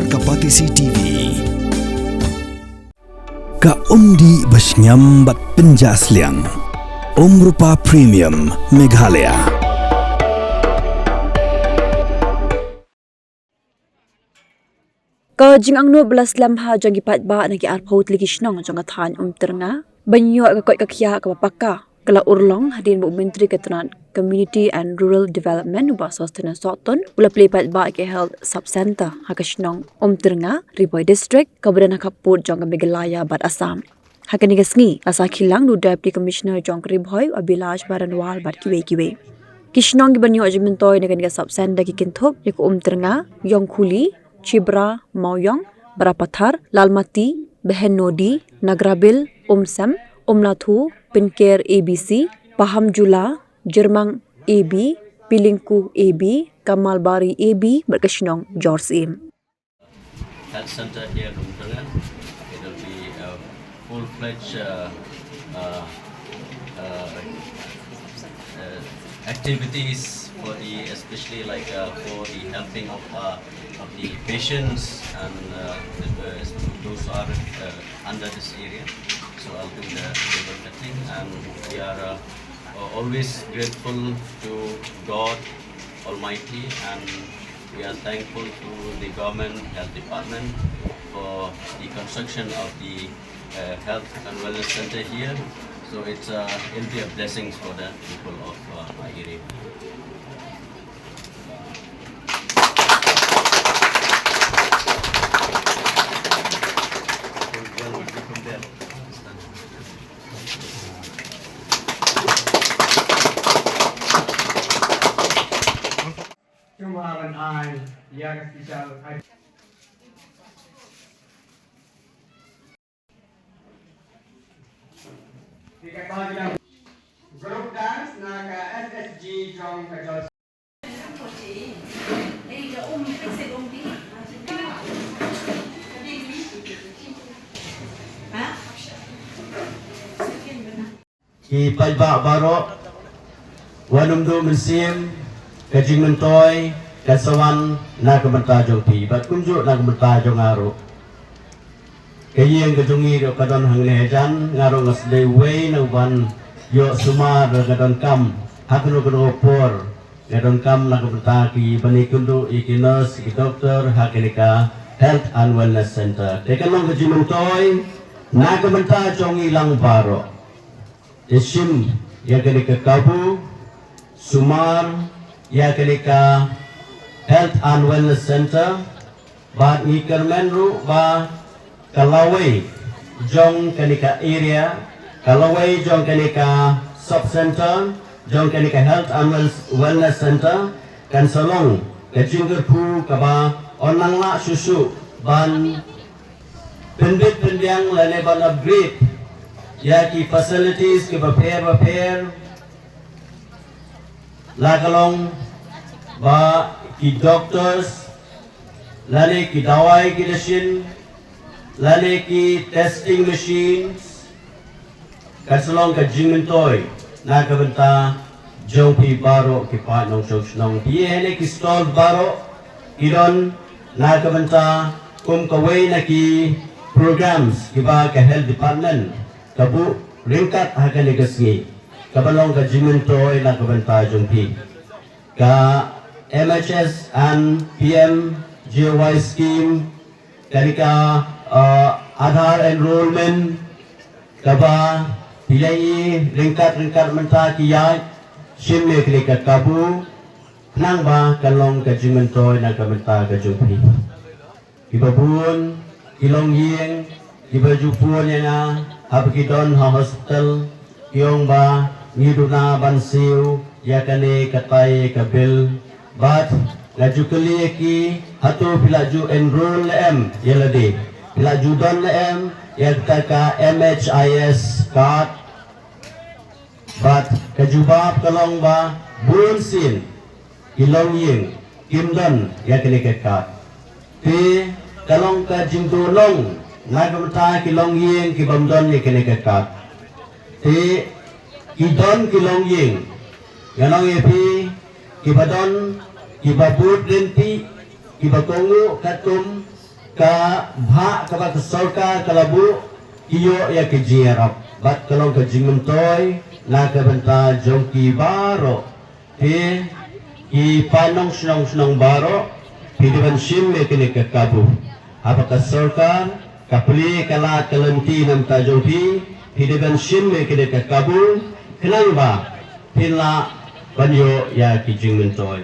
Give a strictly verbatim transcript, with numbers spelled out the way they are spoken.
Ka Batesi T V. Ka umdih ba shngiam bad pynjah sliang. Umrupa Premium Meghalaya. Ka jingangnud ba la slem ha jong ki paidbah na ki arphew tylli ki shnong jong ka thaiñ Umtyrnga ban ïoh ka koit ka khiah kaba paka ka la urlong hadien ba u Myntri ka tnat Community and Rural Development, u Bah Sosthenes Sohtun, u la plie paidbah ïa ka Health Sub Centre ha ka shnong Umtyrnga, Ri Bhoi District, kaba don ha khappud jong ka Meghalaya bad Assam. Ha kane ka sngi la sakhi lang da u Deputy Commissioner jong ka Ri Bhoi, u Abhilash Baranwal, bad kiwei kiwei. Ki shnong kiban ïoh jingmyntoi na kane ka Sub Centre ki kynthup ïa ka Umtyrnga, Ïongkhuli, Chibra, Mawiong, Barapathar, Lalmati, Behenodi, Nagrabil, Umsem, Umlathu, Pynker A B C, Pahamjula, Jyrmang A B, Pilingku A B, Kamalbari A B bad ka shnong Jyrsyiem. Health center here in Umtyrnga. It'll be a full-fledged uh, uh, uh, uh, activities for the, especially like uh, for the helping of uh, of the patients and uh, the, uh, those who are uh, under this area. So I'll do the table setting, and we are uh, always grateful to God Almighty, and we are thankful to the government health department for the construction of the uh, health and wellness center here. So it's uh, it'll be a blessing for the people of uh, our area. Group dance na ka S S G jong ka Jol. Ki paidbah baroh, wat nym duh mynsiem, ka jingmyntoi kan sa wan na ka bynta jong phi bad kumjuh na ka bynta jong nga ruh. Ka ïing ka jong ngi ruh ka don hangne hajan, nga ruh nga sdei uwei na u ban ïoh sumar da ka donkam ha kano kano ka por. Nga donkam na ka bynta kiba ïakynduh ïa ki nurse, ki doktor ha kane ka Health and Wellness Center. Te kan long ka jingmyntoi na ka bynta jong ngi lang baroh. Te shim ïa kane ka kabu, sumar ïa kane ka Health and Wellness Center, bad ngi kyrmen ruh ba ka lawei jong kane ka area, ka lawei jong kane ka sub center, jong kane ka Health and Wel-, Wellness Center, kan sa long ka jingkyrkhu kaba yn nang lah shuh shuh ban pynbit pynbiang lane ban upgrade ïa ki facilities kiba pher ba pher, la ka long ba ki doctors, lane ki dawai ki dashin, lane ki testing machines, kan sa long ka jingmyntoi na ka bynta jong phi baroh ki paid nongshong shnong. Phi ïohi hangne ki stall baroh ki don na ka bynta kum kawei na ki programs kiba ka health department ka buh ryngkat ha kane ka sngi, kaba long ka jingmyntoi na ka bynta jong phi. Ka M H S and P M J Y scheme, kane ka, uh, Aadhaar enrollment, kaba phi la ïohi ryngkat ryngkat mynta ki ïaid, shim ïa kane ka kabu, khnang ba kan long ka jingmyntoi na ka bynta ka jong phi. Kiba bun ki longïing kiba ju phone ïa nga haba ki don ha hospital, ki ong ba ngi duna ban siew ïa kane katai ka bill. Bad nga ju kylli ïa ki, hato phi la ju enroll ne em ïa lade? Phi la ju don ne em ïa kata ka M H I S card? Bad ka jubab ka long ba bun sien ki longïing kim don ïa kane ka card. Te ka long ka jingduhnong na ka bynta ki longïing ki bym don ïa kane ka card. Te ki don ki longïing, nga ong ïa phi, kiba don, kiba bud ryntih, kiba kohnguh katkum Ka bhah kaba ka sorkar ka la buh, ki ïoh ïa ki jingïarap bad ka long ka jingmyntoi na ka bynta jong ki baroh. Phi, ki paid nongshong shnong baroh, phi dei ban shim ïa kane ka kabu. Haba ka sorkar ka plie ka lad ka lynti na ka bynta jong phi, phi dei ban shim ïa kane ka kabu, khnang ba phin lah ban ïoh ïa ki jingmyntoi.